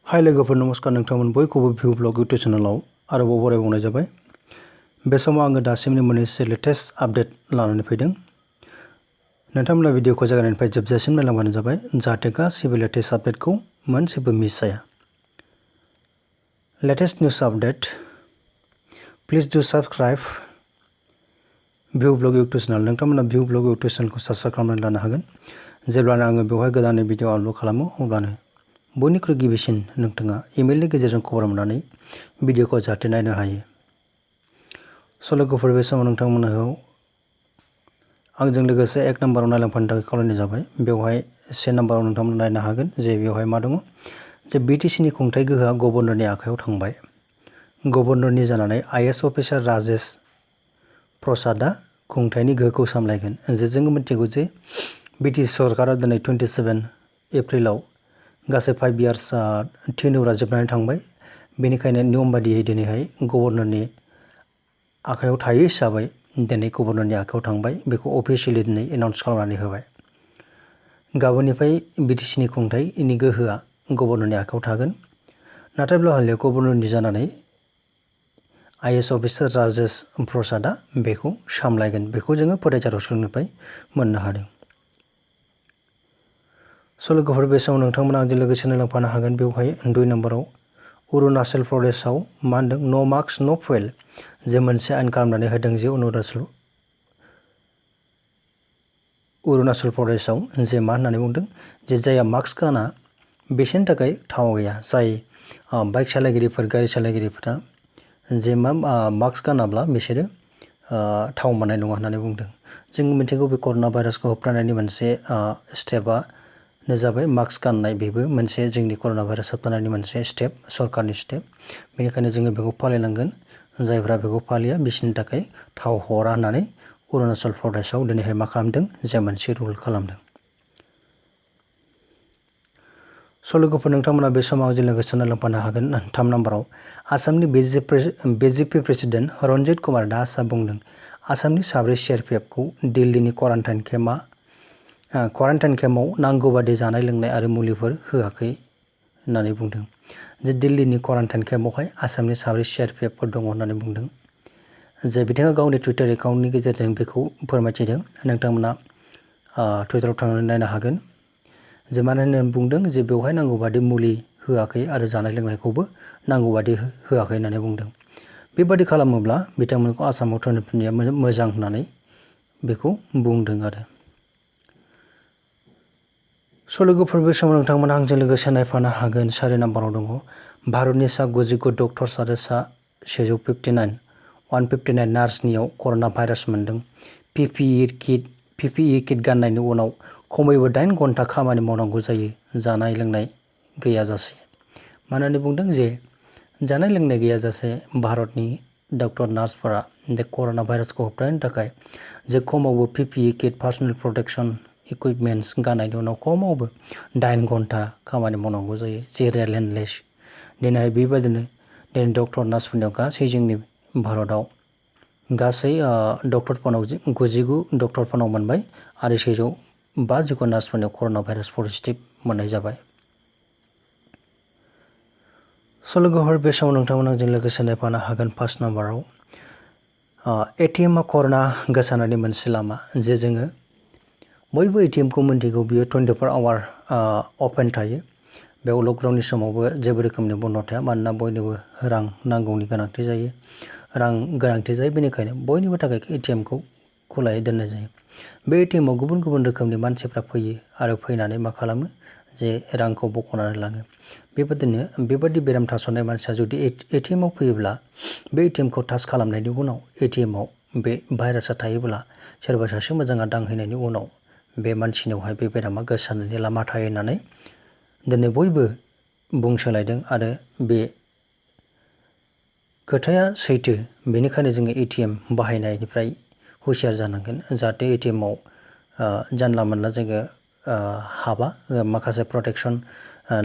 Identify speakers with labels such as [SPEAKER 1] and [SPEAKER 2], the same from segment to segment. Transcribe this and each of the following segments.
[SPEAKER 1] हाय लोगोफोर नमस्कार नोंथांमोन बयखौबो भिउ ब्लग इउटुब चेनेलाव आरोबाव बरायबावनाय जाबाय। बे समाव आङो दासिमनि मोननैसो लेटेस्ट आपडेट लानानै फैदों। नोंथांमोना भिडिअखौ जागायनायनिफ्राय जोबजासिम नायलांबानो जाबाय जाहाथे गासिबो लेटेस्ट आपडेटखौ मोनसेबो मिस जाया। लेटेस्ट निउज आपडेट प्लिज डु साबस्क्राइब भिउ ब्लग इउटुब चेनेल। नोंथांमोना भिउ ब्लग इउटुब चेनेलखौ साबस्क्राइब खालामनानै लानो हागोन। जेब्लानो आङो बेवहाय गोदानै भिडिअ आपल'ड खालामो अब्लानो बयनिख्रुइ गिबिसिन नोंथाङा इमेलनि गेजेरजों खबर मोननानै भिडिअखौ जाहाथे नायनो हायो। स' लोगोफोर बे समाव नोंथांमोनखौ आंजों लोगोसे एक नाम्बाराव नायलांफानो थाखाय खावलायनाय जाबाय। बेवहाय से नाम्बाराव नोंथांमोना नायनो हागोन जे बेवहाय मा दङ जे बिटिसिनि खुंथाय गोहोआ गभर्नरनि आखायाव थांबाय। गभर्नरनि जानानै आइएएस अफिसार राजेश प्रसादआ खुंथायनि गोहोखौ सामलायगोन। जे जोङो मिथिगौ जे बिटिसि सरकारा दिनै 27 एप्रिलाव गासै 5 इयार्स टेन्युरा जोबनानै थांबाय। बेनिखायनो नियम बादियै दिनैहाय गभर्नरनि आखायाव थायो हिसाबै दिनै गभर्नरनि आखायाव थांबाय। बेखौ अफिसियेलि दिनै एनाउन्स खालामनानै होबाय। गाबोननिफ्राय बिटिसिनि खुंथायनि गोहोआ गभर्नरनि आखायाव थागोन। नाथायब्ला हले गभर्नरनि जानानै आइएएस अफिसार राजेश प्रसादआ बेखौ सामलायगोन। बेखौ जोङो फोथायजा रसुनिफ्राय मोननो हादों। स' लोगोफोर बे समाव नोंथांमोना आंजों लोगोसे नायलांफानो हागोन। बेवहाय 2 नाम्बाराव अरुणाचल प्रदेशआव मा होनदों नो मास्क नो फुएल जे मोनसे आयेन खालामनानै होदों जे अरुणाचल प्रदेशआव जे मा होननानै बुंदों जे जायहा मास्क गाना बिसोरनि थाखाय थाव गैया। जाय बाइक सालायगिरिफोर गारि सालायगिरिफोरा जे मास्क गानाब्ला बिसोरो थाव मोननाय नङा होननानै बुंदों। जों मिथिगौ बे कर'ना भाइरासखौ होबथानायनि मोनसे स्टेपआ जाबाय मास्क गाननाय। बेबो मोनसे जोंनि कर'ना भाइरास होबथानायनि मोनसे स्टेप, सरकारनि स्टेप। बेनिखायनो जोङो बेखौ फालिनांगोन। जायफ्रा बेखौ फालिया बिसोरनि थाखाय थाव हरा होननानै अरुणाचल प्रदेशआव दिनैहाय मा खालामदों जे मोनसे रुल खालामदों। स' लोगोफोर नोंथांमोना बे समाव आंजों लोगोसे नायलांफानो हागोन। 3 नाम्बाराव आसामनि बिजेपि प्रेसिडेन्ट रन्जित कुमार दासआ बुंदों आसामनि 4 सिआरपिएफखौ दिल्लीनि क्वारान्टाइन केम्पआव नांगौ बादि जानाय लोंनाय आरो मुलिफोर होआखै होननानै बुंदों। जे दिल्लीनि क्वारान्टाइन केम्पआवहाय आसामनि 4 सिआरपिएफफोर दङ होननानै बुंदों। जे बिथाङा गावनि टुइटार एकाउन्टनि गेजेरजों बेखौ फोरमायथिदों। नोंथांमोना टुइटाराव थांनानै नायनो हागोन। जे मानो होननानै बुंदों जे बेवहाय नांगौ बादि मुलि होआखै आरो जानाय लोंनायखौबो नांगौ बादि होआखै होननानै बुंदों। बेबादि खालामोब्ला बिथांमोनखौ आसामाव थांनाया मोजां होननानै बेखौ बुंदों आरो। स' लोगोफोर बे समाव नोंथांमोना आंजों लोगोसे नायफानो हागोन। 4 नाम्बाराव दङ भारतनि सा 99 डक्टर्स आरो सा 159 नार्सनियाव कर'ना भाइरास मोनदों। पिपिइ किट गाननायनि उनाव खमैबो 8 घन्टा खामानि मावनांगौ जायो जानाय लोंनाय गैयाजासे। मानोना बुंदों जे जानाय लोंनाय गैयाजासे भारतनि डक्टर नार्सफोरा बे कर'ना भाइरासखौ होबथानो थाखाय जे खमावबो पिपिइ किट पार्सनेल प्रटेक्शन इकुइपमेन्ट्स गाननायनि उनाव खमावबो 8 घन्टा खामानि मावनांगौ जायो जे रेलेन्टलेस। दिनैहाय बेबायदिनो दिनै डक्टर नार्सफोरनियाव गासै जोंनि भारतआव गासै डक्टरफोरनाव 99 डक्टरफोरनाव मोनबाय आरो 150 नार्सफोरनियाव कर'ना भाइरास पजिटिभ मोननाय जाबाय। स' लोगोफोर बे समाव नोंथांमोना आंजों लोगोसे नायफानो हागोन। 5 नाम्बाराव एटिएमआ कर'ना गोसारनायनि मोनसे लामा। जे जोङो बयबो एटिएमखौ मिन्थिगौ बियो 24 आवार अपेन थायो। बेयाव लकडाउननि समावबो जेबो रोखोमनि बन्द थाया। मानोना बयनोबो रां नांगौनि गोनांथि जायो। बेनिखायनो बयनिबो थाखाय एटिएमखौ खुलायै दोननाय जायो। बे एटिएमाव गुबुन गुबुन रोखोमनि मानसिफ्रा फैयो आरो फैनानै मा खालामो जे रांखौ बख'नानै लाङो। बेबादि बेराम थास'नाय मानसिया जुदि एटिएमाव फैयोब्ला बे एटिएमखौ टाच खालामनायनि उनाव एटिएमाव बे भाइरासआ थायोब्ला सोरबा सासे मोजाङा दांहैनायनि उनाव बे मानसिनियावहाय बे बेरामा गोसारनायनि लामा थायो होननानै दिनै बयबो बुंसोलायदों आरो बे खोथाया सैथो। बेनिखायनो जोङो एटिएम बाहायनायनिफ्राय हुसियार जानांगोन जाहाथे एटिएमाव जानला मोनला जोङो हाबा माखासे प्रटेक्शन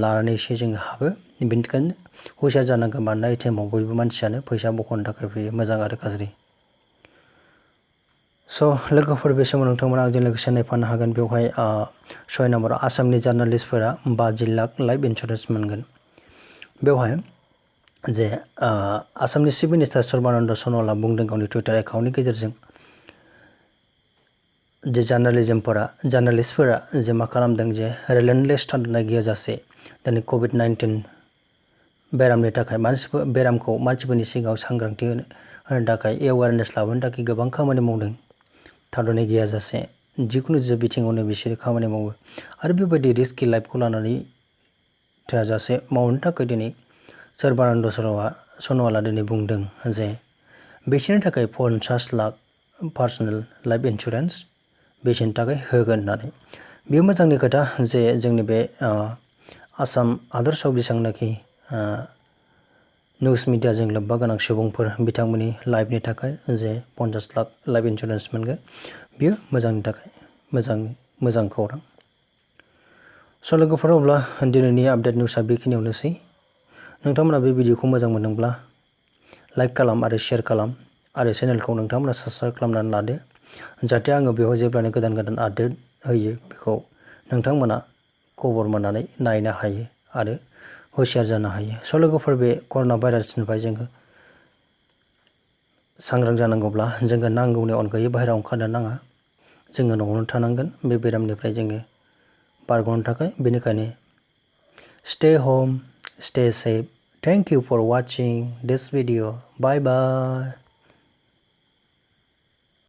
[SPEAKER 1] लानानैसो जोङो हाबो। बेनिखायनो हुसियार जानांगोन। मानोना एटिएमाव बयबो मानसियानो फैसा बख'नो थाखाय फैयो, मोजां आरो गाज्रि। स' लोगोफोर बे समाव नोंथांमोना आंजों लोगोसे नायफानो हागोन। बेवहाय 6 नाम्बाराव आसामनि जार्नालिस्टफोरा 50 लाख लाइफ इन्सुरेन्स मोनगोन। बेवहाय जे आसामनि चिफ मिनिस्टार सर्बानन्द सन'वाला बुंदों गावनि टुइटार एकाउन्टनि गेजेरजों जे जार्नालिस्टफोरा जे मा खालामदों जे रिलेन्टलेस थाद'नाय गैयाजासे दिनै COVID-19 बेरामनि थाखाय बेरामखौ मानसिफोरनि सिगाङाव सांग्रांथि होनो थाखाय एवारनेस लाबोनो थाखाय गोबां खामानि मावदों थाद'नाय गैयाजासे जिखुनु जे बिथिङावनो बिसोरो खामानि मावो आरो बेबायदि रिस्कि लाइफखौ लानानै थायाजासे मावनो थाखाय दिनै सर्बानन्द सन'वाला दिनै बुंदों जे बिसोरनि थाखाय 50 लाख पार्सनेल लाइफ इन्सुरेन्स बिसोरनि थाखाय होगोन होननानै बेयो मोजांनि खोथा जे जोंनि बे आसाम हादरसायाव बेसेबांनाखि निउस मिडियाजों लोब्बा गोनां सुबुंफोर बिथांमोननि लाइफनि थाखाय जे 50 लाख लाइफ इन्सुरेन्स मोनगोन बेयो मोजांनि थाखाय मोजां खौरां। स' लोगोफोर अब्ला दिनैनि आपडेट निउसआ बेखिनियावनोसै। नोंथांमोना बे भिडिअखौ मोजां मोनदोंब्ला लाइक खालाम आरो शेयार खालाम आरो चेनेलखौ नोंथांमोना साबस्क्राइब खालामनानै लादो जाहाथे आङो बेवहाय जेब्लानो गोदान आपडेट होयो बेखौ नोंथांमोना खबर मोननानै नायनो हायो आरो हुसियार जानो हायो। स' लोगोफोर बे कर'ना भाइरासनिफ्राय जोङो सांग्रां जानांगौब्ला जोङो नांगौनि अनगायै बाहेरायाव ओंखारनो नाङा जोङो न'आवनो थानांगोन बे बेरामनिफ्राय जोङो बारग'नो थाखाय बेनिखायनो stay home, stay safe. Thank you for watching this video. Bye bye.